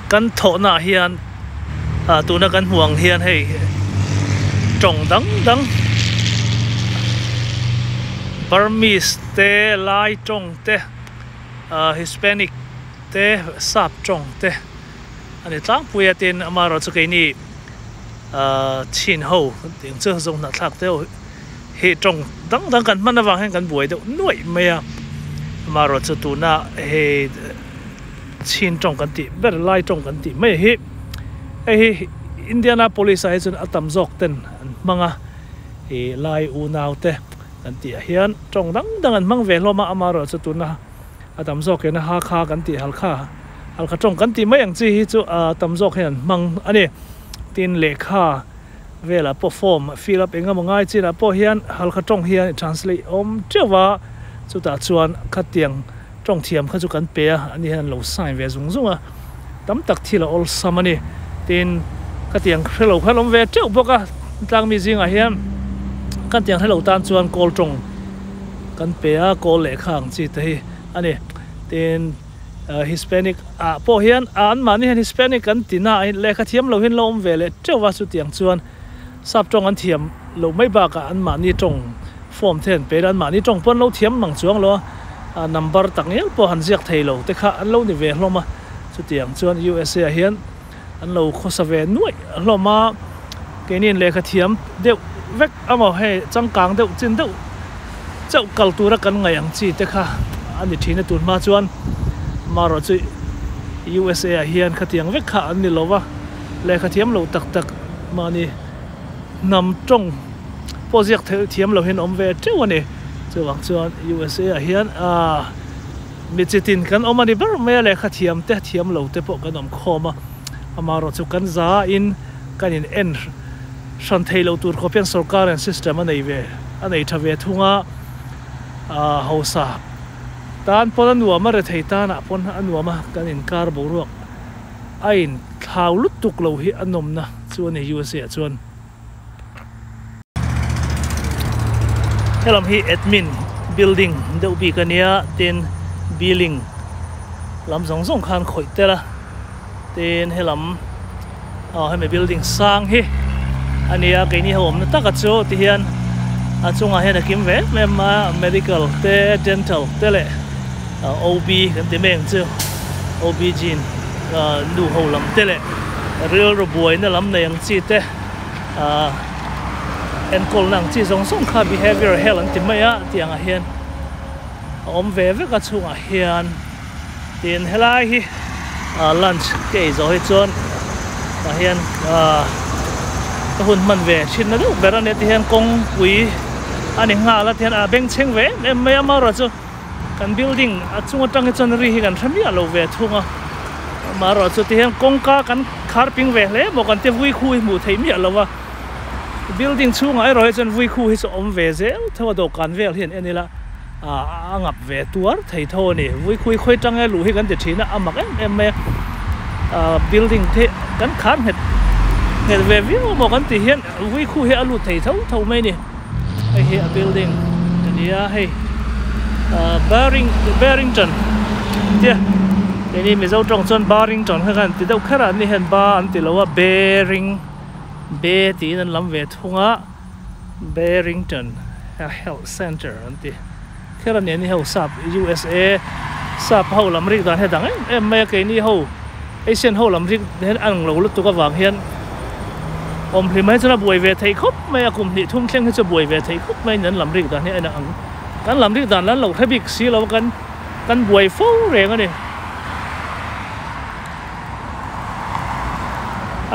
Kan thawhna ah hian ah tuna kan hmuh ang hian hei tawng dang dang Burmese te Lai tawng te ah Hispanic te sap tawng te a ni tlangpui a tin amaherawhchu keini ah chin ho eng chu zawng hnahthlak deuh hi tawng dang dang kan hman avang hian kan buai deuh nuaih mai a amaherawhchu tuna hei. Chin tawng kan tih ber lai tawng kan tih mai hi hei hi Indianapolis ah hi chuan a tam zawk ten an hmang a ih lai unau te kan tih ah hian tawng dang dang an hmang ve hlawm a amaherawhchu tuna a tam zawk in a Hakha kan tih Halkha Halkha tawng kan tih mai ang chi hi chu a tam zawk hian an hmang a ni tin lehkha velah pawh form fill up eng emaw ngai chinah pawh hian Halkha tawng hian translate awm teuh a chutah chuan khatiang. Tawng thiam kha chu kan pe a, ani hian an lo sign ve zung zung a, tam tak thil a awlsam a ni. Tin, khatiang hre lo kha an awm ve teuh bawk a, tlangmi zingah hian khatiang hre lo tan chuan kawl tawng kan pe a, kawl lehkha ang chi te hi a ni. Tin, Hispanic ah pawh hian anmahni hian Hispanic an ti na a, lehkha thiam lo hian lo awm ve leh teuh a, chutiang chuan sap tawng an thiam loh mai bakah anmahni tawng form te an pe a, anmahni tawng pawh an lo thiam mang chuang lo a. Number tak ngial pawh han ziak thei lo te kha an lo ni ve hlawm a, chutiang chuan USA ah hian an lo khawsa ve nuaih hlawm a, keini in lehkha thiam deuh vek amaw hei changkang deuh chin deuh chauh kal tura kan ngaih ang chi te kha a ni thin a tun hma chuan marawh chu USA ah hian khatiang vek kha an ni lo va, lehkha thiam lo tak tak mahni hnam tawng pawh ziak thiam lo hian awm ve teuh a ni. Chuvang chuan USA ah hian aah mi chi tin kan awm a ni ber mai a, lehkha thiam te thiam lo te pawh kan awm khawm a, amaherawh chu kan za in kan in en hran thei lo tur khawp hian sorkar in system a nei ve a nei tha ve thung a, aah hausa tan pawn a nuam a, rethei tanah pawn a nuam a, kan inkar boruak a in thlau lutuk lo hi a nawmna chu a ni USA ah chuan. Helam hi admin building deuh bik a nia tin billing lam zawng zawng khan khawih tel a tin helam aw hemi building sang hi a nia keini ho awmna taka chu tihian a chungah hian a kim ve em em a medical te dental te leh OB kan ti mai ang chu OB gene nu ho lam te leh rilru buaina lam nei ang chi te. Ahh enkawlna ang chi zawng zawng kha behavior health an ti mai a tiang ah hian a awm ve vek a chhungah hian tin helai hi ah lunch ka ei zawh hi chuan tah hian ah ka hun hman ve thin na deuh ber a nia ti hian kawngpui a ni nghal a ti hian a bengchheng ve em em mai a amaherawhchu Kan building a chung atang hi chuan ri hi kan hre miah lo ve thung a, amaherawhchu ti hian kawngka kan khar ping ve hle bawk an tia vui khu hi hmuh theih miah lo a, building chhungah erawh hi chuan vui khu hi chu a awm ve zel tho a, dawhkan vel hi an en ila ah a ngap ve tuar thei tho a ni, vui khu hi khawi tang e luh hi kan ti thin a, a mak em em mai a, ah building te kan khar nghet nghet ve viau amaw kan tih hian vui khu hi a lut thei tho tho mai a ni. Hei hi a building a ni a hei ah Barring Barrington tia keini Mizo tawng chuan Barrington kha khan ti deuh kher a an ni hian ba an ti lo a Bearing be tiin an lam ve thung a Barrington Health Centre an ti kher a ni an ni ho sap USA sap ho lam rik dan hi a dang em em mai a keini ho. Asian ho lam rik hian a ang lo lutuk avang hian awm hlim hi chuan a buai ve theih khawp mai a, kum hnih thum thleng hi chu a buai ve theih khawp mai an lam rik dan hi a en ang. Kan lam rik dan lan lo hre bik si lo a kan kan buai fo reng a ni.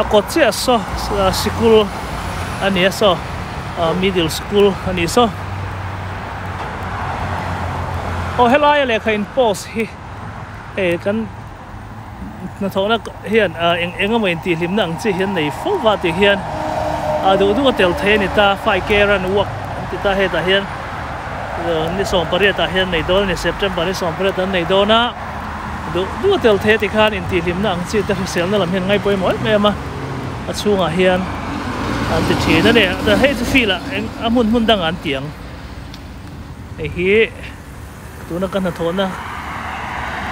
A kawt chiah saw sikul a ni a saw middle school a ni saw. Aw helaia lehkha in post hi hei kan. Hnathawhna hian eng eng emaw intihhlimna ang chi hian nei fo va tih hian a duh duh a tel thei a ni ta, 5K run walk an ti ta hetah hian ni 18 ah hian nei dawn a ni, September ni 18 an nei dawn a, duh duh a tel thei a ti khan intihhlimna ang chi te hriselna lam hian ngaipawimawh em em a, a chhungah hian an ti thin a ni, hei chu field ah eng a hmun hmun dangah an ti ang hei hi. Tuna ka hnathawhna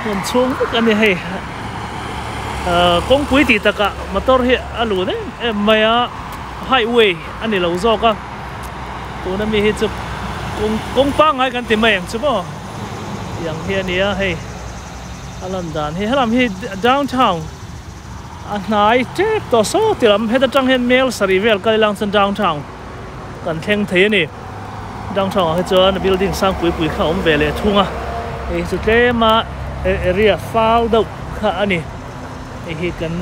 hmun chhung vek a ni hei. Kawngpui tih takah motor hi a lun em em mai a, highway a ni lo zawk a, tuna mi hi chu kawng kawng pangngai kan ti mai ang chu maw tiang hi a ni a hei a lan dan hi helam hi downtown a hnai tep tawh saw ti lam heta tang hian mel sarih vel kal ilang chuan downtown kan thleng thei a ni downtown ah hi chuan building sang pui pui kha a awm ve leh thung a hei hi chu tlem a area fal deuh kha a ni hei hi kan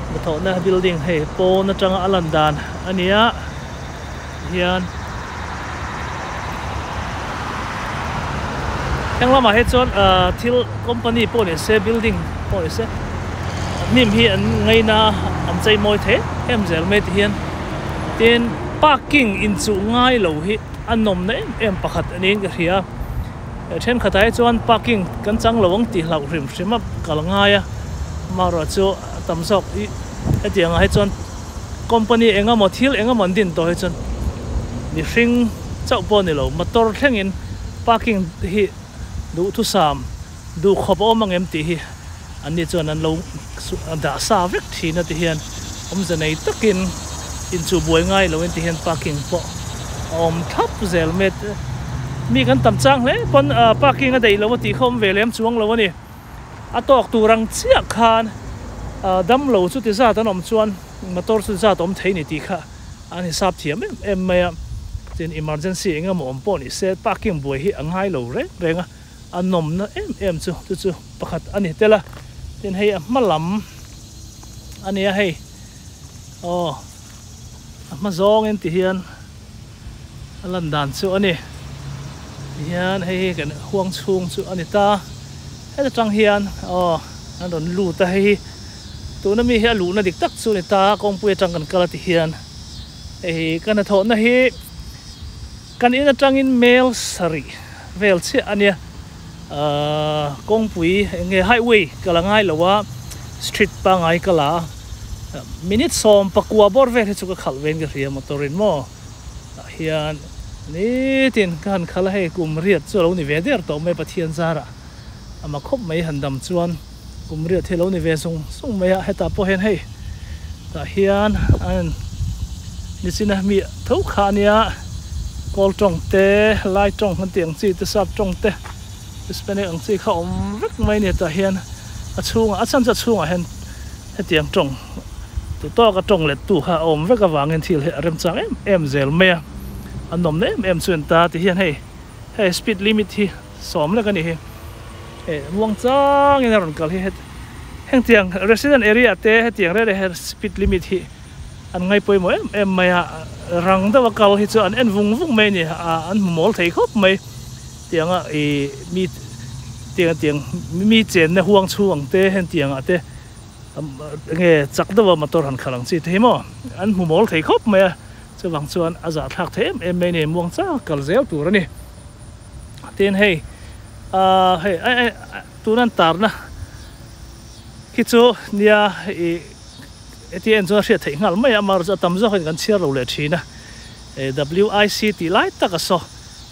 hnathawhna building hei pawn atanga a lan dan a ni a hian heng lamah hi chuan ah thil company pawh ni se building pawh ni se hnim hi an ngaina an chei mawi thei em em zel mai ti hian tin parking inchuh ngai lo hi a nawmna em em pakhat a niin ka hria thenkhatah hi chuan parking kan chang lo ang tih hlauh hrim hrim a kal ngai a amaherawhchu a tam zawk hi hetiang ah hi chuan company eng emaw thil eng emaw an din tawh hi chuan mihring chauh pawh a ni lo motor thlengin parking hi duhthusam duh khawp a awm ang em tih hi anni chuan an lo dah sa vek thin a ti hian awmze nei takin inchuh buai ngai lo in ti hian parking pawh a awm thlap zel mai a mi kan tam chang hle pawn parking a daih lo a tih kha awm ve lem chuang lo a ni. A tawk tur ang chiah khan damlo chuti zat an awm chuan motor chuti zat awm thei ni tih kha an hisap thiam em em mai a. Tin emergency eng emaw awm pawh ni se parking buai hi a ngai lo reng reng a, a nawmna em em chu chu chu pakhat a ni tel a. Tin hei a hma lam a nia hei aw a hma zawngin ti hian a lan dan chu a ni tihian hei hi kan huang chhung chu a ni ta heta tang hian aw an rawn lut a hei hi tuna mi hi a luhna dik tak chu a ni ta kawngpui atang kan kal a ti hian hei hi ka hnathawhna hi kan in atangin mel sarih vel chiah a nia ahh kawngpui eng nge highway ka la ngai lo a street pangngai ka la a minute sawm pakua bawr vel hi chu ka khalh vein ka hria motor in maw tah hian nitin ka han khalh a hei kum riat chu a lo ni ve der tawh mai Pathian zarah ama khawp mai han dam chuan kum riat hi a lo ni ve zung zung mai a hetah pawh hian hei tah hian an nichina mi tho kha a nia kawl tawng te lai tawng an tih ang chi te sap tawng te Hispanic ang chi kha awm vek mai a ni tah hian a chhungah a chhan chu a chhungah hian hetiang tawng tu tawka tawng let tu kha a awm vek avangin thil hi a remchang em em zel mai a a nawmna em em chu an ta ti hian hei hei speed limit hi sawm lek a ni hi eh muang changin a rawn kal hi het hengtiang resident area te hetiang reng reng hian speed limit hi an ngaih pawimawh em em mai a rang deuha kal hi chu an en vung vung mai a ni a an hmu mawl thei khawp mai tianga ih mi tiang tiang mi chenna huang chhung ang te hengtiang ah te Enge chak deuha motor han khalh ang chi te hi maw an hmu mawl thei khawp mai a, chuvang chuan a zahthlak thei em em mai a ni, muang chak kal zel tur a ni. Tin hei ahh hei ai tuna an tarna khi chu nia ih heti en chuan a hriat theih nghal mai a, amaherawhchu chu a tam zawk in kan chhiar lo leh thin a, WIC tih lai tak a saw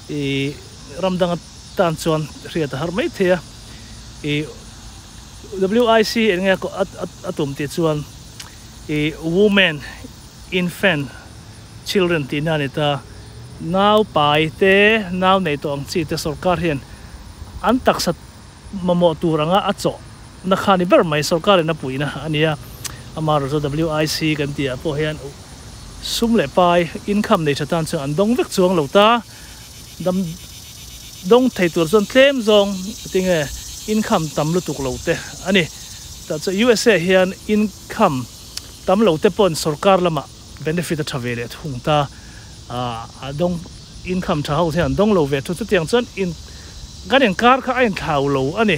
ih ram dang atan chuan hriat a har mai thei a ih. WIC eng nge a tum tih chuan ih Women, Infant, Children tih na a ni ta. Nau pai te, nau nei tawh ang chi te sorkar hian an taksa mamawh tur anga a chawh na kha a ni ber mai, sorkar in a puihna a ni a. Amaherawhchu WIC kan tih ah pawh hian sum leh pai, income nei tha tan chuan an dawng vek chuang lo ta. Dam dawng thei tur chuan tlem zawng tinge income tam lutuk lo te a ni. Tah chuan USA hian income tam lo te pawn sorkar lamah benefit a tha ve leh thung ta. A dawng income tha ho hian an dawng lo ve thu. Chutiang chuan in kan inkar kha a inthlau lo a ni.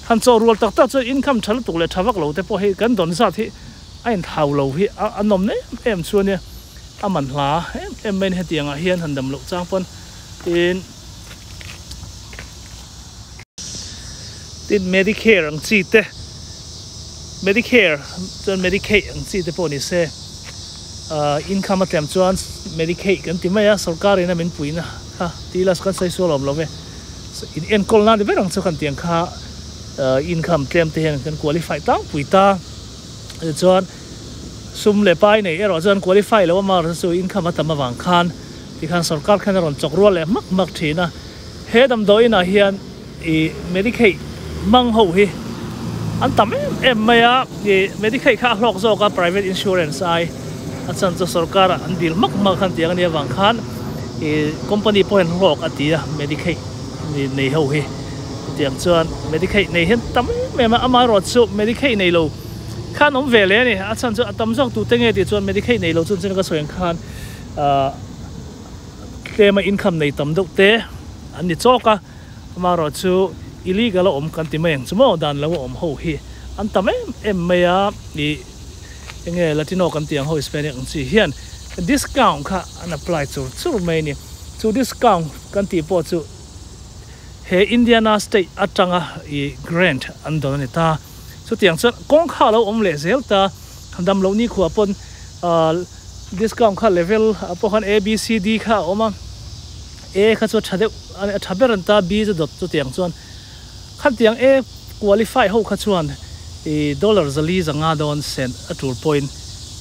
Han chaw rual tak tak chuan income tha lutuk leh tha vak lo te pawh hi kan dawn zat hi a inthlau lo hi a nawm em em chu a nia. A man hla em em mai a ni hetiang ah hian han dam loh chang pawn tin tin medicare ang chi te medicare chuan medicaid ang chi te pawh ni se ah income a tlem chuan medicaid kan ti mai a sorkar in a min pui na kha tih ila kan sawi sual awm lo ve in enkawl na ni ber ang chu kan tiang kha ah income tlem te hian kan qualify tlangpui ta. Tichuan sum leh pai nei erawh chuan qualify lo amaherawhchu chu income a tam avang khan tikhan sorkar khan a rawn chawk rual leh hmak hmak thin a. He damdawiin ah hian ih Medicaid hmang ho hi an tam em em mai a, ih Medicaid kha a hlawk zawk a private insurance ai a chan chu sorkar ah an dil hmak hmak khan tiang ania vang khan ih company pawh hian hlawk a ti a Medicaid nei ho hi tiang chuan Medicaid nei hian tam em em a amaherawh chu Medicaid nei lo khan awm ve leh a ni a chhan chu a tam zawk tute nge tih chuan Medicaid nei lo chuan chuan ka sawi ang khan ah. Tlema income nei tam deuh te an ni chawk a, amaherawh chu illegal a awm kan ti mai ang chu maw, dan lo a awm ho hi an tam em em mai a, ih enge Latino kan tih ang ho Hispanic ang chi hian discount kha an apply chur chur mai a ni, chu discount kan tih pawh chu he Indiana state atanga ih grant an dawn a ni ta, chutiang chuan kawng kha a lo awm leh zel ta, damloh nikhua pawn ah. Discount kha level ah pawh khan A, B, C, D kha a awm a, A kha chu a tha deuh a tha ber an ta, B chu dawt chutiang chuan khatiang A qualify ho kha chuan ih dollar zali zanga dawn cent a tul pawhin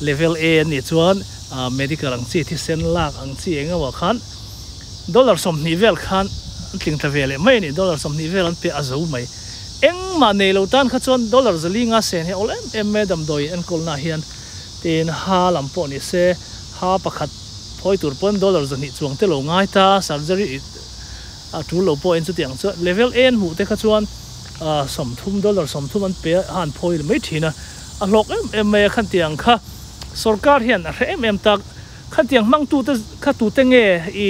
level A an nih chuan ah medical ang chi thisen lak ang chi eng emaw khan dollar 20 vel khan an tling tla ve leh mai a ni, dollar 20 vel an pe a zo mai. Engmah nei lo tan kha chuan dollar zali nga sen hi a awl em em mai a damdawi enkawlna ah hian. Tin, ha lam pawh ni se, ha pakhat phawi tur pawn dollar 200 chuang te lo ngai ta, surgery a tul lo pawhin chutiang chuan level A an hmuh te kha chuan 30 dollar 30 an pe a, ha an phawi mai thin a, a hlawk em em mai a, khantiang kha sorkar hian a hre em em tak, khantiang hmangtu te kha tute nge i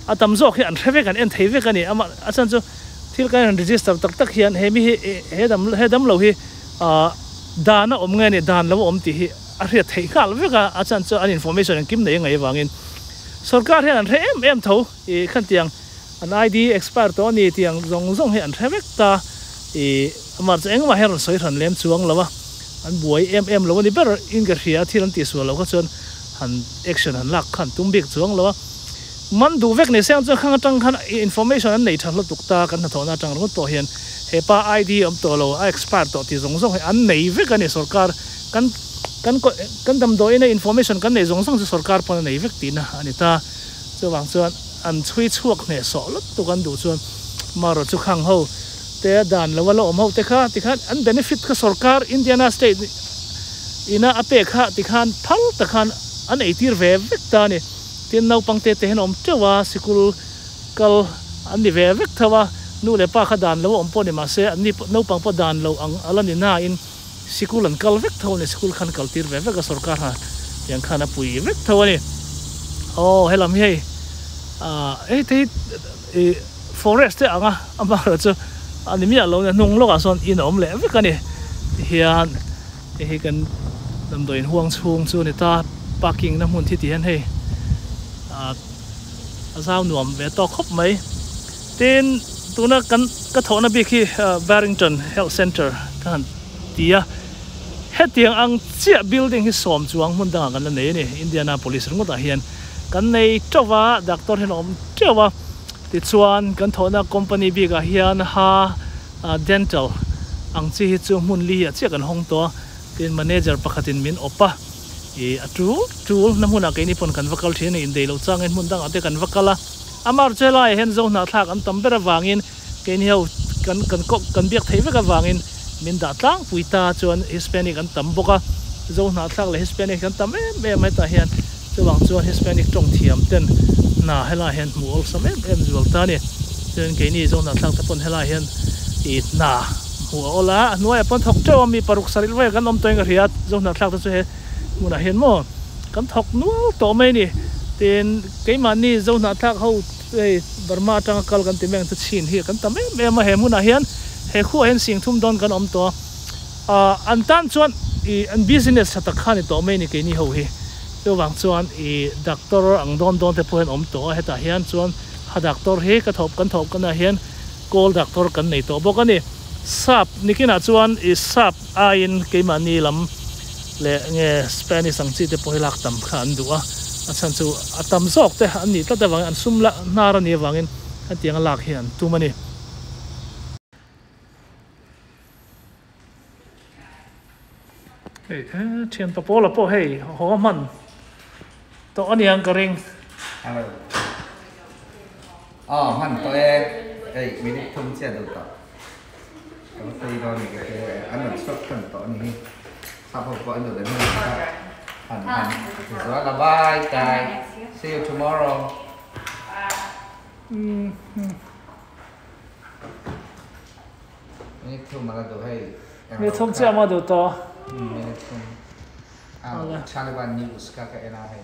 a tam zawk hi an hre vek an en thei vek a ni, amah a chhan chu thil kan han register tak tak hian he mi hi he dam he damlo hi. Ahh dan a awm nge ni, dan lo a awm tih hi a hriat theih nghal vek a, a chhan chu an information engkim nei a ngaih avangin sorkar hian an hre em em tho ih khantiang an ID expire tawh a ni tiang zawng zawng hi an hre vek ta ih amah chu engmah hian rawn sawi hran lem chuang lo a, an buai em em lo a ni ber in ka hria thil an tihsual loh kha chuan han action han lak kha an tum bik chuang lo a, man duh vek ni se ang chuan khang atang khan information an nei tha hlutuk ta kan hnathawhna atang ringawt pawh hian. He pa ID awm tawh lo, a expire tawh tih zawng zawng hi an nei vek a ni sorkar. Kan kan kan damdawiina information kan neih zawng zawng chu sorkar pawn a nei vek tihna a ni ta. Chuvang chuan an chhui chhuak hneh sawh lutuk an duh chuan marawh chu khang ho te a dan lo a la awm ho te kha tikhan an benefit kha sorkar Indiana state ina a pek kha tikhan phal tak khan an eitir ve vek ta a ni. Tin naupang te te hian a awm teuh a sikul Kal an ni ve vek tho a, nu leh pa kha dan lo a awm pawh ni mahse an ni naupang pawh dan lo ang a la ni nain sikul an kal vek tho a ni, sikul khan kal tir ve vek a sorkar ha tiang khan a pui vek tho a ni. Aw helam hi hei ah hei te hi ih forest te ang a amaherawh chu a ni miah lo a ni hnung lawkah sawn in a awm leh vek a ni tihian hei hi kan damdawiin huang chhung chu a ni ta parking na hmun thi ti hian hei ah. A zau nuam ve tawk khawp mai. Tin, tuna kan ka thawhna bik hi Barrington Health Centre ka han ti a. Hetiang ang chiah building hi sawm chuang hmun dangah kan la nei a ni. Indianapolis ringawtah hian kan nei teuh va, doctor hian a awm teuh a. Tichuan, kan thawhna company bikah hian ha dental ang chi hi chu hmun li ah chiah kan hawng tawh a. Tin, manager pakhatin min awp a. Ih a tul tul na hmunah keini pawn kan va kal thin a ni, indeih loh changin hmun dangah te kan va kal a, amah chu helaiah hian zo hnahthlak an tam ber avangin keini ho kan kan kawp kan biak theih vek avangin min dah tlangpui ta chuan Hispanic an tam bawk a, zo hnahthlak leh Hispanic an tam em em a hetah hian chuvang chuan Hispanic tawng thiam ten hna helaiah hian hmuh awlsam em em zual ta a ni, chuan keini zo hnahthlak te pawn helaiah hian ih hna. Hmuh a awl a, a hnuaiah pawn thawk teuh a, mi paruk sarih vel kan awm tawhin ka hria, zo hnahthlak te chu he hmunah hian maw kan thawk nual tawh mai a ni. Tin, keimahni zo hnahthlak ho hei Burma atanga kal kan ti mek ang chu chin hi kan tam em em a, he hmunah hian he khuaah hian sing thum dawn kan awm tawh a, ah an tan chuan ih an business tha tak kha a ni tawh mai a ni keini ho hi. Chuvang chuan ih doctor ang dawn dawn te pawh hian awm tawh a, hetah hian chuan ha doctor hi ka thawh kan thawh kanah hian Kawl doctor kan nei tawh bawk a ni. Sap nikinah chuan i sap aiin keimahni lam leh nge Spanish ang chi te pawh hi lak tam kha an duh a, a chhan chu a tam zawk te an nih tlat avangin an sum la hnar a nih avangin hetianga lak hi an tum a ni. Hei thianpa pawla pawh hei haw a hman tawh a niang ka ring. Hello. Aw hman tawh e. Hei minute thum chiah duh tawh. Ka va phei dawn ni ka hria e. An rawn chhuak hman tawh a ni hi. Sap ho pawh an lo leh hman tawh a. Han han Zuala bye kai. See you tomorrow. Minute thum a la duh hei. Minute thum chiah maw duh tawh? Minute thum. Taliban news kha ka en a hei.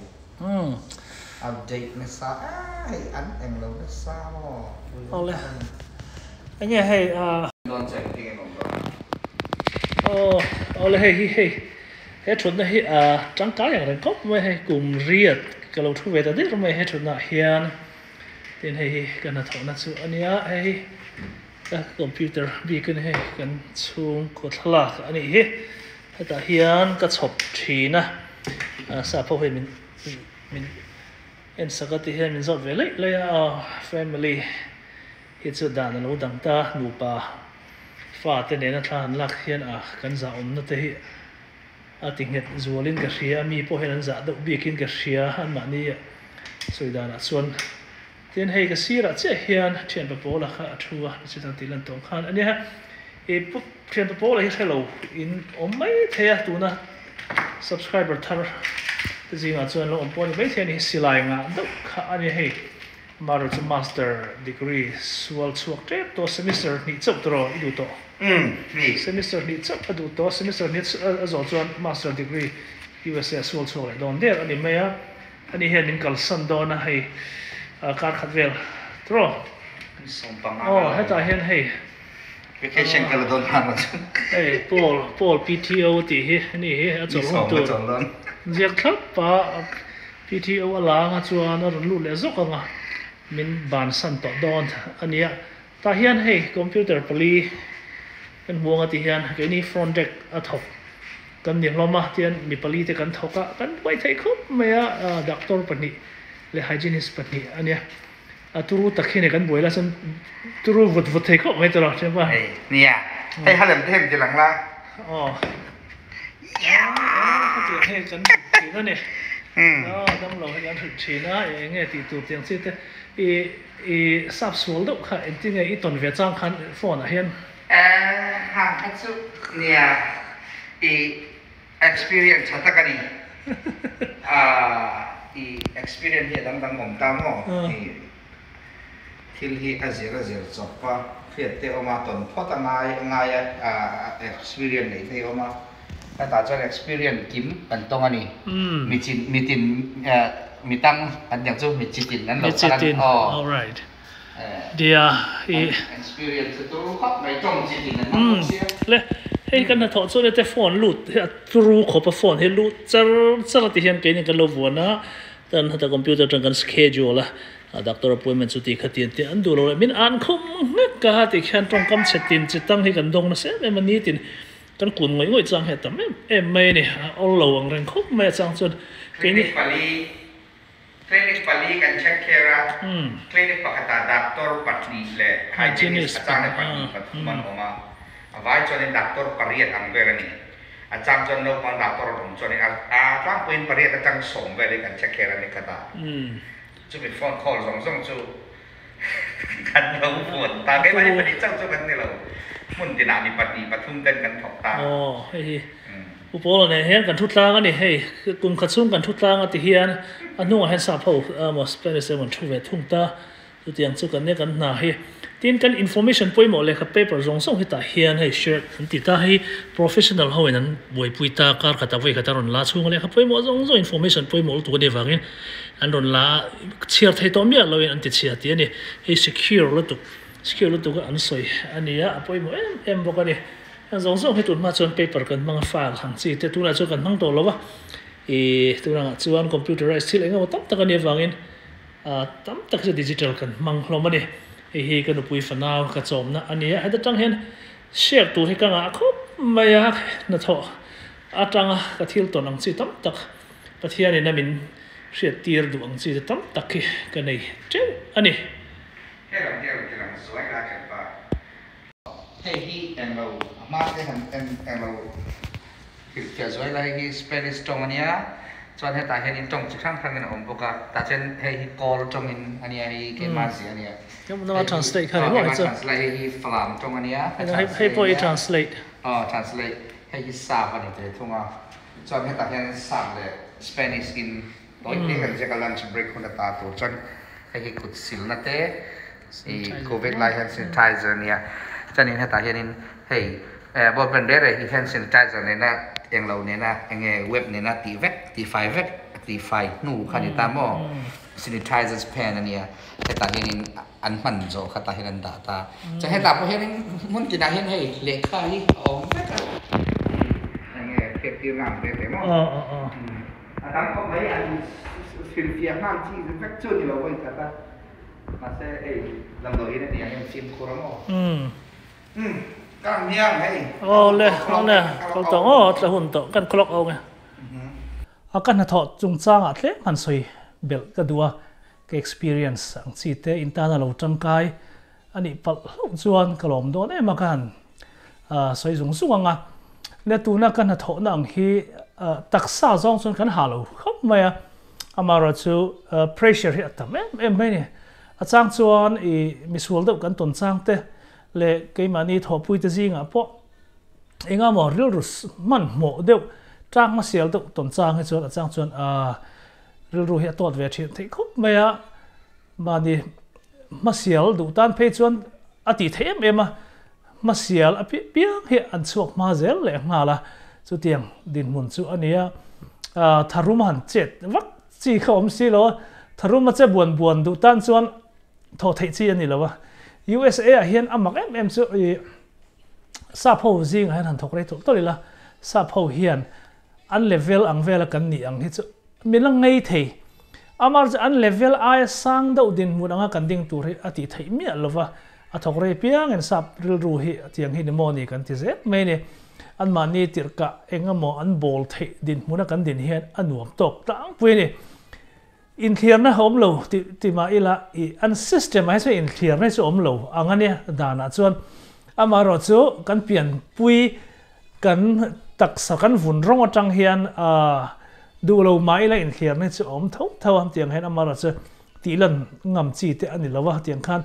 Update nasa a hei an eng lo nasa maw. Awle. Enge hei a. Dawn che engtin nge awm dawn a. Aw awle hei hi hei he thutna hi a tangkai ang reng khawp mai hei kum riat ka lo thu ve ta der mai he thutna ah hian. Tin hei hi ka hnathawhna chu a nia hei hi ka computer bik a ni hei kan chhungkaw thlalak a nih hi hetah hian ka chhawp thin a sap ho hian min min en sak a tih hian min zawt ve laih laih a aw family hi chu dan a lo dang ta nupa fa te nena thla han lak hian a kan zahawmna te hi A ti nghet zualin ka hria, a mi pawh hian an zah deuh bikin ka hria anmahni sawi danah chuan. Tin, hei ka sirah chiah hian thianpa Paula kha a thu a, chutang tih lan tawng khan a nia. I pu thianpa Paula hi hre lo in awm mai thei a, tuna subscriber thar te zingah chuan lo awm pawh a ni maithei a ni, silai ngah deuh kha a nia hei. Amaherawh chu master degree sual chhuak tep tawh semester hnih chauh tawh i duh tawh. Semester hnih chauh a duh tawh, semester hnih a zawh chuan master degree USA a sual chhuak leh dawn der a ni mai a. Ani hian min kalsan dawn a hei kar khat vel tawh. Aw hetah hian hei Vacation ka la dawn hman lo chu. Hei Paul Paul PTO tih hi ani hi a chawlh hun tur ziak thlap a. PTO a la anga chuan a rawn lut leh zawk anga min bansan tawh dawn a nia. Tah hian hei computer pali kan hmu anga tih hian keini front deck a thawk kan ni hlawm a tihian mi pali te kan thawk a kan buai theih khawp mai a doctor pahnih leh hygienist pahnih a nia. A turu tak hi nei kan buai la chuan turu vut vut thei khawp mai tawh lo thianpa. Hei nia hei ha lem te hem ti lang la. Aw hetiang hei kan hrilh thin a ni. Aw damlo hi kan hrilh thin a eng nge tih tur tiang chi te i i sap sual deuh kha engtin nge i tawn ve chang khan phone ah hian. Hang kha chu nia i Experience tha tak a ni. I experience hi a dangdang awm ta maw? I thil hi a zir a zir chawp a, hriat te awm a, tawn phawt a ngai ngai a experience neih te hi awm a. Hetah chuan experience kim kan tawng a ni. Mi chin mi tin mi tang an tiang chu mi chitin an lo kal a ni. Aw. Dia i. Experience chu turu khawp mai tawng chi tin an hmang bawk sia. Le hei kan hnathawh chuan hete phone lut hi a turu khawp a phone hi lut char char a ti hian keini kan lo vuan a tan heta computer atang kan schedule a doctor appointment chu ti kha ti an ti an duh lo leh min an khum nghek a ti khian tawngkam chhe tin chi tang hi kan dawng nasa em em a ni tin kan kun ngawih ngawih chang hi a tam em em mai a ni a awl lo ang reng khawp mai a chang chuan keini. Clinic pali Clinic pali kan check kher a, clinic pakhatah doctor pahnih leh hygienist a chang leh pahnih pathum an awm a, a vai chuanin doctor pariat ang vel a ni. A chang chuan naupang doctor an awm chuanin a tlangpuiin pariat atang sawm vel hi kan check kher a ni khat a. Chumi phone call zawng zawng chu kan lo vuan ta. Keimahni pahnih chauh chu kan ni lo, hmun tinah mi pahnih pathum ten kan thawk ta. Aw, hei hi Pu Paula nen hian kan thu tlang a ni. Hei, kum khat chhung kan thu tlang a ti hian a hnungah hian sap ho emaw Spanish emaw an thu ve thung ta. Chutiang chu kan nia kan hna hi. Tin, kan information pawimawh lehkha paper zawng zawng hetah hian hei shared an ti ta. Hei professional ho in an buaipui ta, kar khatah vawi khat a rawn la chhunga lehkha pawimawh zawng zawng information pawimawh lutuk a nih avangin an rawn la chhiar thei tawh miah loin an ti chhia tih a ni. Hei secure lutuk, secure lutuk a an sawi a ni a, a pawimawh em em bawk a ni. Heng zawng zawng hi tun hma chuan paper kan hmang a file ang chi te tunah chuan kan hmang tawh lo va, ih tunangah chuan computerized thil eng emaw tam tak a nih avangin ah tam tak hi chu digital kan hmang hlawm a ni. Hei hi ka nupui fanau ka chawmna a ni a, heta tang hian share tur hi ka ngah khawp mai a, hnathawh atanga ka thil tawn ang chi tam tak Pathianin a min hriat tir duh ang chi te tam tak hi ka nei teuh a ni. He lam hi a rawn ti lang zuai la khat pa. Hei hi englo a hma te han en englo Hrilhfiah zuai lai hi Spanish tawng a nia, chuan hetah hianin tawng chi hrang hrangin a awm bawk a, tah chuan hei hi Kawl tawngin a nia, hei hi keimah zia a nia, hei hi keimah translate, hei hi Falam tawng a nia, ka translate a nia, aw translate, hei hi Sap a ni ve thung a, chuan hetah hianin Sap leh Spanish in tawi te kan ziak a lunch break hun ata tur chuan hei hi kut silna te ih covid lai hian sanitizer a nia chuanin hetah hianin hei eh ball pen reh reh hi hand sanitizer nena englo nena enge web nena tih vek tihfai vek tihfai hnu kha a ni ta maw sanitizers pen a nia hetah hianin an hman zawh kha tah hian an dah ta chuan hetah pawh hianin hmun tinah hian hei lehkha hi a awm vek a enge hriattir na ang ve ve maw. A tam khawp mai an hrilhfiah nghal chi vek chu ni lo vawi khat a, mahse hei damdawiin a ni ang em fimkhur a maw? Umm ka ang hmiang hei. Aw le aw le kal tawh aw tla hun tawh kan clock awng e. A ka hnathawh chungchangah tlem han sawi belh ka duh a, ka experience ang chi te in tana lo tangkai a nih palh hlauh chuan ka lawm dawn em a ka han sawi zung zung ang a. Le tuna ka hnathawhna ang hi taksa zawng chuan kan ha lo khawp mai a, amaherawhchu pressure hi a tam em em mai a ni. A chang chuan i misual deuh kan tawn chang te leh keimahni thawhpui te zingah pawh enga maw rilru hmanhmawh deuh tang hmasial deuh tawn chang hi chuan a chang chuan rilru hi a tawt ve thin theih khawp mai a. Mahni hmasial duh tan phei chuan a tih theih em em a, hmasial a piah piang hi an chhuak hma zel leh nghal a, chutiang dinhmun chu a ni a. Tharum han chet vak chi kha awm si lo a, tharum a che buan buan duh tan chuan thawh theih chi a ni lo a. USA ah hian a mak em em chu i sap ho zingah hian han thawk rei tawlh tawlh ila, sap ho hian an level ang vela kan nih ang hi chu min la ngei thei. Amar chu an level aia sang deuh dinhmun anga kan ding tur hi a tih theih miah lova, a thawk rei piangin sap rilru hi tiang hi ni maw ni kan ti zel mai ni. Anmahni tirhkah eng emaw an bawl theih dinhmuna kan din hian a nuam tawk tlangpui a ni. Inthliarna a awm lo tih ti mah ila ih an system ah hi chuan inthliarna hi chu awm lo ang a nia danah chuan amaherawh chu kan pianpui kan taksa kan vun rawng atang hian aah duh lo mah ila inthliarna hi chu a awm tho tho a tiang hian amaherawh chu tih lan ngam chi te a ni lo a tiang khan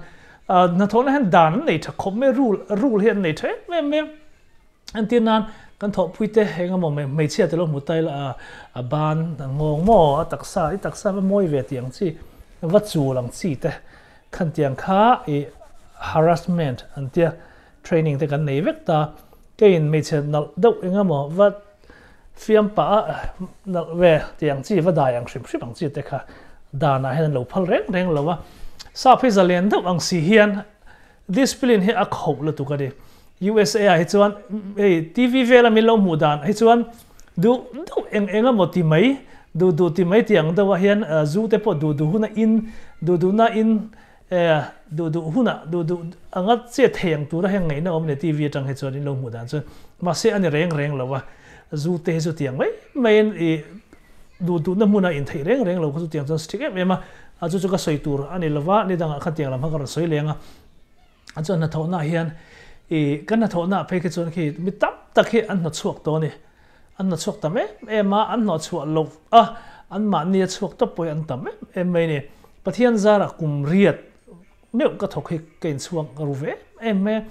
aah hnathawhna hian dan an nei tha khawp mai rule rule hi an nei tha em em mai a. Entir nan kan thawhpui te eng emaw hmeichhia te lo hmu ta ila a a ban a nghawng maw a taksa i taksa va mawi ve tih ang chi va chul ang chi te khan tiang kha i harassment an tia training te kan nei vek ta keiin hmeichhe nalh deuh eng emaw va fiam pah a nalh ve tih ang chi va dai ang hrim hrim ang chi te kha danah hian an lo phal reng reng lo a sap hi zalen deuh ang si hian Discipline hi a khoh lutuk a ni. USA ah hi chuan hei TV vela min lo hmuh dan hi chuan duh duh eng eng emaw ti mai, duh duh ti mai tih ang deuh ah hian zu te pawh duh duh huna in, duh duh na in duh duh huna duh duh anga chet thei ang tura heng ngaihna awm a ni TV atang hi chuan in lo hmuh dan chuan. Mahse a ni reng reng lo a, zu te hi chu tiang mai maiin ih duh duhna hmuna in theih reng reng lo kha chu tiang chuan strict em em a, a chu chu ka sawi tur a ni lova, ni dangah khan tiang lam kha ka rawn sawi leng a, a chuan hnathawhna ah hian ih kan hnathawhna ah phei kha chuan khi mi tam tak hi an hnawchhuak tawh a ni, an hnawchhuak tam em em a, an hnawhchhuah loh a, an mahni a chhuak tawp pawh hi an tam em em mai a ni, Pathian zarah kum riat meuh ka thawk hi ka inchhuak ru ve em em mai a,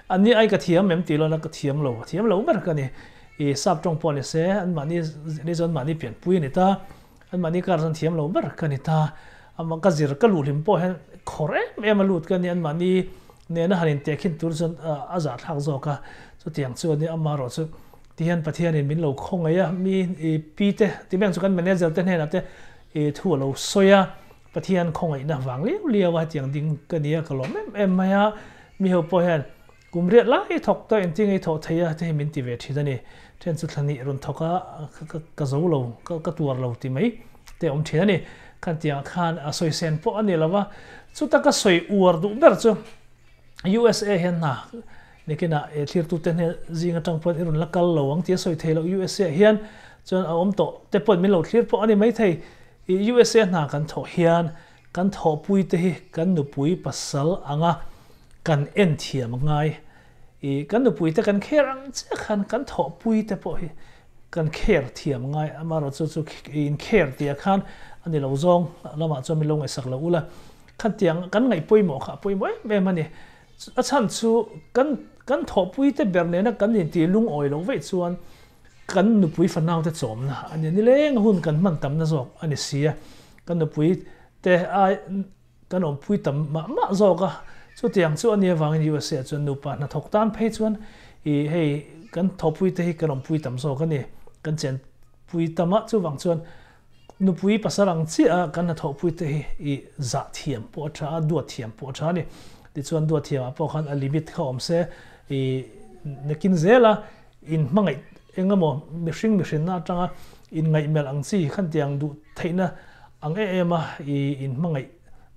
an ni ai ka thiam em tih lawna ka thiam lo, thiam lo ber ka ni, ih sap tawng pawh ni se an mahni ni chuan mahni pianpui a ni ta, an mahni kar chuan thiam lo ber ka ni ta, amah ka zir ka luh hlim pawh hian khawr em em a lut ka ni, an mahni nena han intehkhin tur chuan a zahthlak zawk a, chutiang chu a ni amaherawh chu tihian Pathianin min lo khawngaih a, mi ih pi te ti mai ang chu kan manager te hnenah te ih thu a lo sawi a. Pathian khawngaihna vang liau liau a hetiang ding ka nia ka lawm em em mai a, mi ho pawh hian kum riat lai thawk tawh engtin nge i thawh thei a te hi min ti ve thin a ni. Then chu thlahnih rawn thawk a ka zo lo ka tuar lo ti mai te awm thin a ni. Khan tiangah khan a sawi sen pawh a ni lo va, chuta ka sawi uar duh ber chu USA hian hna nikinah thlirtute hne zing atang pawhin i rawn la kal lo ang tih a sawi thei lo. USA hian chuan a awm tawh te pawhin min lo thlir pawh a ni maithei. I USA hna kan thawh hian kan thawhpui te hi kan nupui pasal anga kan en thiam a ngai. I kan nupui te kan kher ang chiah khan kan thawhpui te pawh hi Kan care thiam ngai amaherawhchu chu in care tih ah khan a ni lo zawng lamah chuan min lo ngaihsak lo ula khatiang kan ngaih pawimawh kha a pawimawh em em a ni. A chhan chu kan kan thawhpui te ber nena kan intih lungawi loh veih chuan kan nupui fanau te chawmna a ni. Nileng hun kan hman tamna zawk a ni si a, kan nupui te ai kan awmpui tam mah mah zawk a, chutiang chu a nia vangin USA ah chuan nupa hnathawk tan phei chuan ih hei kan thawhpui te hi kan awmpui tam zawk a ni, kan chenpui tam a, chuvang chuan nupui pasal ang chiah a kan hnathawhpui te hi ih zah thiam pawh a tha a, duat thiam pawh a tha a ni. Tichuan duat thiam ah pawh khan a limit kha awm se ih nakin zel a in hmangaih eng emaw mihring mihrinna atanga inngaihmelh ang chi khantiang duh theihna ang em em a i inhmangaih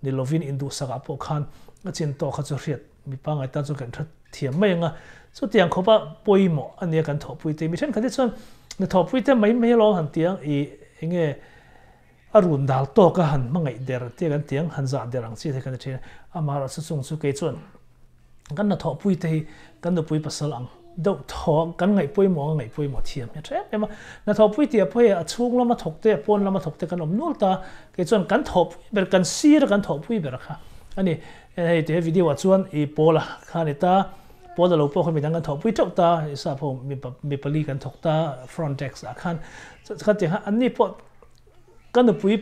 ni lovin induhsakah pawh khan a chin tawk kha chu hriat mi pangngai tan chuan kan hre thiam mai ang a, chutiang khawpa pawimawh a nia kan thawhpui te. Mi thenkhat hi chuan na thawhpui te mai mai alawm han ti ang i enge a run dal tawk a han hmangaih der te kan ti ang, han zah der ang chi te kan ti thin a, amaherawhchu chung chu kei chuan Kan hnathawhpui te hi kan nupui pasal ang deuh thaw kan ngaih pawimawh ang a ngaih pawimawh thiam hi a tha em em a. Hnathawhpui tih ah pawh hei a chhung lama thawk te a pawn lama thawk te kan awm nual ta. Kei chuan kan thawhpui ber kan sir a kan thawhpui ber kha a ni. Hei he video ah chuan i pawl a kha a ni ta. Pawl a lo pawh kha midang kan thawhpui teuh ta. I sap ho mi pali kan thawk ta front desk ah khan. Khatiang kha anni pawh ka nupui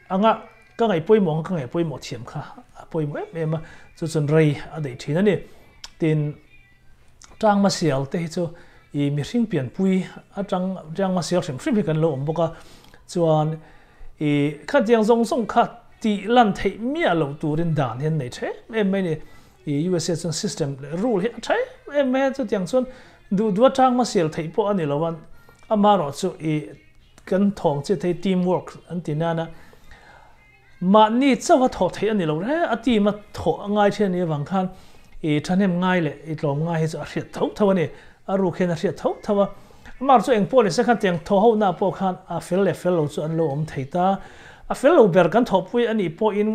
Anga ka ngaih pawimawh anga ka ngaih pawimawh thiam kha a pawimawh em em a, chu chuan rei a daih thin a ni. Tin, tangma sial te hi chu i mihring pianpui atang tangma sial hrim hrim hi kan lo awm bawk a, chuan i khatiang zawng zawng kha tih lan theih miah loh turin dan hian nei tha em em mai a ni. I USA chuan system leh rule hi a tha em em mai a, chutiang chuan duh duh atangma sial theih pawh a ni lo a, amaherawhchu i Kan thawng chiat hei team work an ti nana mahni chauha thawh theih a ni lo reng a, team a thawh a ngai thin a nih avang khan i thahnem ngai leh i tlawm ngai hi chu a hriat tho tho a ni, a ruk hian a hriat tho tho a. Amah chu eng pawh ni se khan tiang thawh ho na pawh khan a fel leh fel lo chu an lo awm thei ta, a fel lo ber kan thawhpui a nih pawhin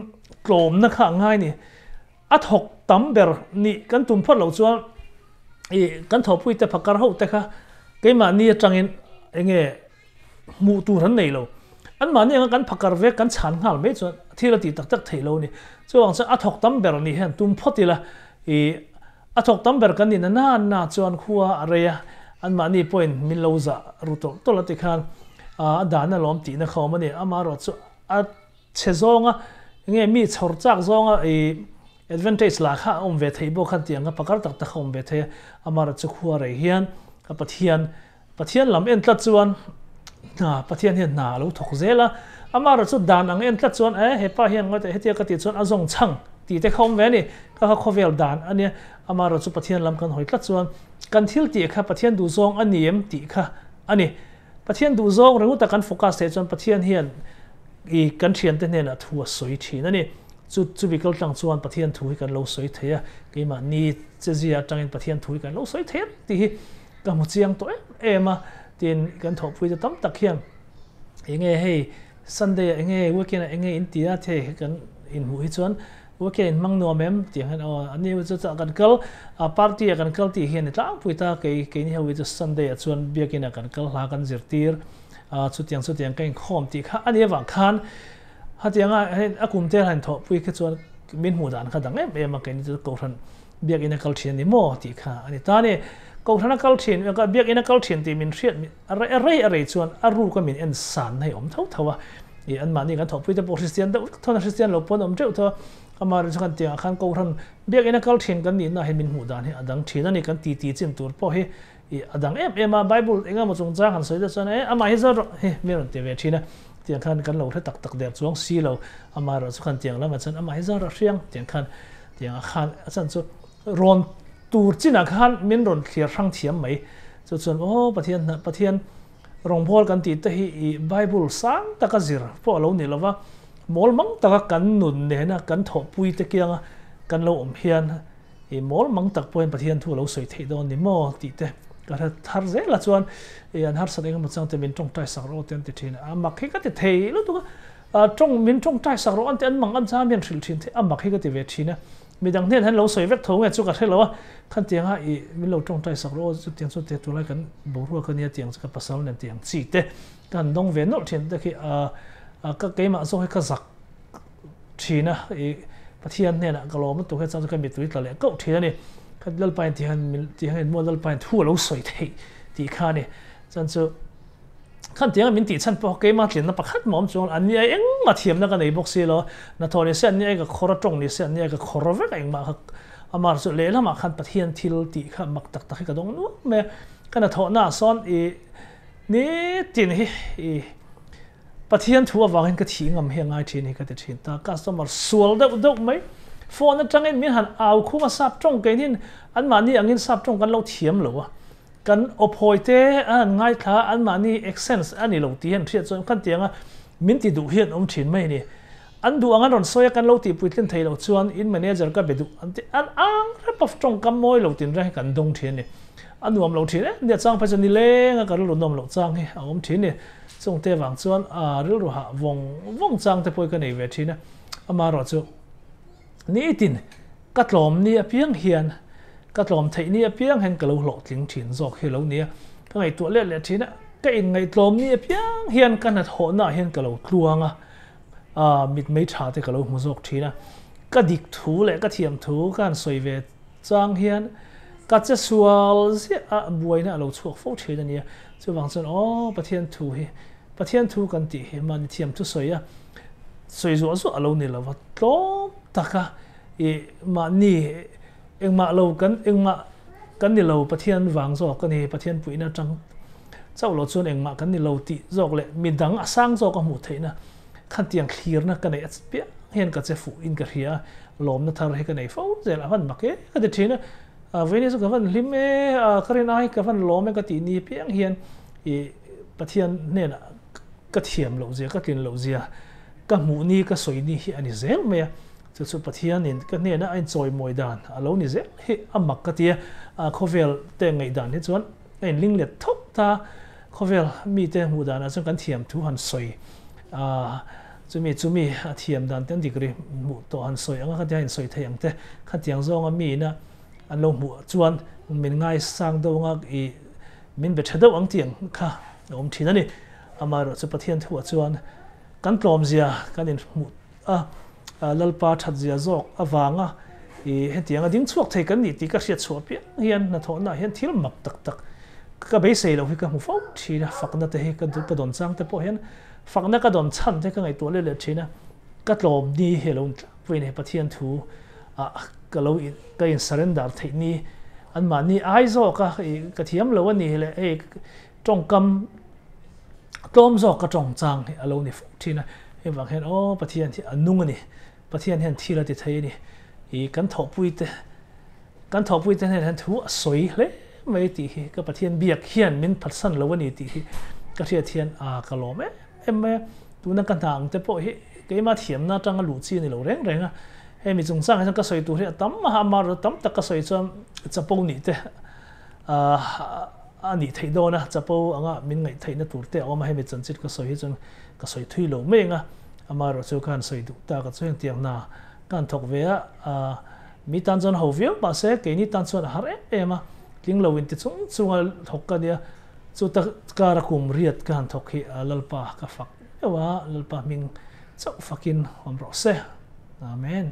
tlawmna kha a ngai ni. A thawk tam ber nih kan tum phawt loh chuan i kan thawhpui te phakar ho te kha keimahni atangin enge hmuh tur an nei lo. Anmahni anga kan phakar ve kan chhan nghal mai chuan thil a tih tak tak theih lo a ni. Chuvang chuan a thawk tam ber nih hian tum phawt ila i a thawk tam ber kan nih na na na chuan khua a rei a, anmahni pawhin min lo zah ru tawlh tawlh a tikhan a dan alawm tihna kha awm a ni. Amaherawhchu a Chhe zawnga nge mi chhawr chak zawnga i advantage lah kha a awm ve theih bawk khan tiang kha pakar tak tak a awm ve thei a, amaherawhchu chu khua rei hian a Pathian Pathian lam en tlat chuan hna Pathian hian hna a lo thawk zel a, amaherawhchu dan ang en tlat chuan e hepa hian ngawi teh hetia ka tih chuan a zawng chhang tih te kha awm ve a ni, kha kha khawvel dan a nia, amaherawhchu Pathian lam kan hawi tlat chuan kan thil tih kha Pathian duhzawng a ni em tih kha a ni. Pathian duhzawng ringawta kan focus theih chuan Pathian hian i kan thiante hnenah thu a sawi thin a ni. Chu chumi kal tlang chuan Pathian thu hi kan lo sawi thei a, keimahni chezia atangin Pathian thu hi kan lo sawi thei reng tih hi ka hmu chiang tawh em em a. Tin, kan thawhpui te tam tak hian enge hei Sunday ah enge weekend ah enge in ti a thei kan inhmuh hi chuan Weekend in hmang nuam em? Tih ang hian aw ani chu chah kan kal a party ah kan kal tih hian i tlangpui ta kei keini ho hi chu Sunday ah chuan biakin ah kan kal hla kan zirtir a chutiang chutiang ka inkhawm tih kha ani avang khan hetiang a hei a kum te han thawhpui kha chuan min hmuh dan kha dang em em a keini chu kohhran biakin a kal thin ani maw tih kha ani ta a ni. Kohhran a kal thin biakin a kal thin tih min hriat A rei a rei a rei chuan a ruk a min en san hei awm tho tho a, ih anmahni kan thawhpui te pawh Hristian deuh vek thawn a, Hristian lo pawn awm teuh tho a, amah rin chu kan tiangah khan Kohhran biakina kal thin kan nihna hi min hmuh dan hi a dang thin a ni, kan titi chin tur pawh hi ih a dang em em a, Bible eng emaw chungchang han sawi deuh chuan e amah hi zawt rawh hi mi rawn ti ve thin a, tiang khan kan lo hre tak tak der chuang si lo, amah erawh chu kan tiang lamah chuan amah hi zawt rawh hriang tiang khan tiangah khan a chan chu rawn Tur chinah khan min rawn thliar hrang thiam mai. Chu chuan aw Pathian hna Pathian rawngbâwl kan tih te hi i Bible sang taka zir pawh a lo ni lova, mawl mang taka kan nun nena kan thawhpui te kianga kan lo awm hian i mawl mang tak pawhin Pathian thu a lo sawi theih dawn ni maw tih te ka hre thar zel a chuan i an harsat eng emaw chang te min tawngtai sak rawh te an ti thin a, a mak hi ka ti thei lutuk a, tawng min tawngtai sak rawh an ti an mang an cham hian hrilh thin theih a mak hi ka ti ve thin a. Midang hnen hian lo sawi vek tho nge chu ka hre lo a, khan tianga i min lo tawngtai sak rawh aw, chutiang chu te tulai kan boruak a nia tiang chu ka pasal nen tiang chi te ka han dawng ve nawlh thin te khi a ka keimah zawk hi ka zak thin a, i Pathian hnenah ka lawm lutuk he chuan chu ka mittui tla leh kauh thin a ni. Ka Lalpain ti hian min ti hian maw Lalpain thu a lo sawi theih tih kha a ni. Chuan chu Khan tianga min tih chhan pawh keimah tlinna pakhat mah awm chuang an ni ai engmah thiamna ka nei bawk si lo. Hnathawh ni se an ni ai ka khawr a, tawng ni se an ni ai ka khawr vek a engmah kha amah chu lehlamah khan Pathian thil tih kha mak tak tak hi ka dawng nuam mai a. Ka hnathawhna ah sawn i nitin hi i Pathian thu avangin ka thih ngam hi a ngai thin hi ka ti thin ta. Customer sual deuh deuh mai phone atangin min han au khum a sap tawng keinin anmahni angin sap tawng kan lo thiam lo a. Kan awphawi te an han ngaithla a, anmahni accents a ni lo tih hian hriat chuan khan tianga min ti duh hian awm thin mai a ni. An duh ang an rawn sawi a, kan lo tihpui tlin thei loh chuan in manager ka be duh an ti an ang rep a, tawngkam mawi lo tinreng hi kan dawng thin a ni. A nuam lo thin em nia chang phei chuan nileng a ka rilru nawm loh chang hi a awm thin a ni. Chungte vang chuan a rilru hah vawng vawng chang te pawh hi ka nei ve thin a, amaherawhchu Nitin ka tlawm ni apiang hian, ka tlawm theih ni apiang hian ka lo hlawhtling thin zawk hi lo nia. Ka ngaihtuah let leh thin a, ka inngaihtlawm ni apiang hian ka hnathawhnaah hian ka lo tluang a, aa mitmei tha te ka lo hmu zawk thin a. Ka dik thu leh ka thiam thu ka han sawi ve chang hian ka che sual ziah a, buaina a lo chhuak fo thin a nia. Chuvang chuan aw Pathian thu hi, Pathian thu kan tih hi mahni thiam thu sawi a, Sawi zuah zuah a lo ni lo va, tlawm taka i mahni engmah lo kan engmah kan ni lo, Pathian vang zawk a ni, Pathian puihna atang chauh lo chuan engmah kan ni lo tih zawk leh midang a sang zawk a hmuh theihna khan tiang thlirna ka neih a piang hian ka che fuh in ka hria a, lawmna thar hi ka nei fo zel a van mak e ka ti thin a, vawiin hi chu ka van hlim e, ka rin ai ka van lawm e ka tih ni piang hian i Pathian hnenah Ka thiam loh zia, ka tlin loh zia, ka hmuh ni, ka sawi ni hi a ni zel mai a. Chu chu Pathianin ka hnena a inchawimawi dan a lo ni zel hi a mak ka ti a. Khawvel te ngaihdan hi chuan a inling let thawk ta. Khawvel mite hmuh danah chuan kan thiam thu han sawi a, chumi chumi a thiam dan te an degree hmuh tawh han sawi ang a, khatiang a insawi thei ang te, khatiang zawnga miina an lo hmuh chuan min ngaisang deuh anga i Min be tha deuh ang tih ang kha a awm thin a ni. Amaherawhchu Pathian thuah chuan kan tlawmzia kan inhmuh a, Lalpa thatzia zawk avanga i hetianga ding chhuak thei kan nih tih ka hriat chhuah piang hian hnathawhnaah hian thil mak tak tak ka beisei loh hi ka hmu fo thin a, fakna te hi ka dawn chang te pawh hian fakna ka dawn chhan te ka ngaihtuah leh leh thin a, ka tlawm ni hi a lo intlangpui a ni. Pathian thu ah ka lo ka in surrender theih ni an mahni ai zawk a i ka thiam lo a ni leh hei tawngkam tlawm zawk ka tawng chang hi a lo ni fo thin a hei vang hian aw Pathian hi a nung a ni Pathian hian thil a ti thei a ni i kan thawhpui te kan thawhpui te hnen hian thu a sawi hle mai tih hi ka Pathian biak hian min phatsan lo a ni tih hi ka hriat hian a ka lawm em em mai a tuna ka hna ang te pawh hi keimah thiamna atanga luh chi a ni lo reng reng a. Hemi chungchang hi chuan ka sawi tur hi a tam a, ama rawh tam tak ka sawi chuan chapo nih te a nih theih dawn a, chapo anga min ngaih theihna tur te a awm a, hemi chanchin ka sawi hi chuan ka sawi thui lo mai ang a, ama erawh chu ka han sawi duh tak a chu hengtiang hna ka han thawk ve a, mi tan chuan ho viau mahse keini tan chuan a har em em a, tling lo inti chung chunga thawk ka nia, chu ta kara kum riat ka han thawk hi Lalpa ka fak meuh a, Lalpa hming chauh fakin awm rawh se. Amen.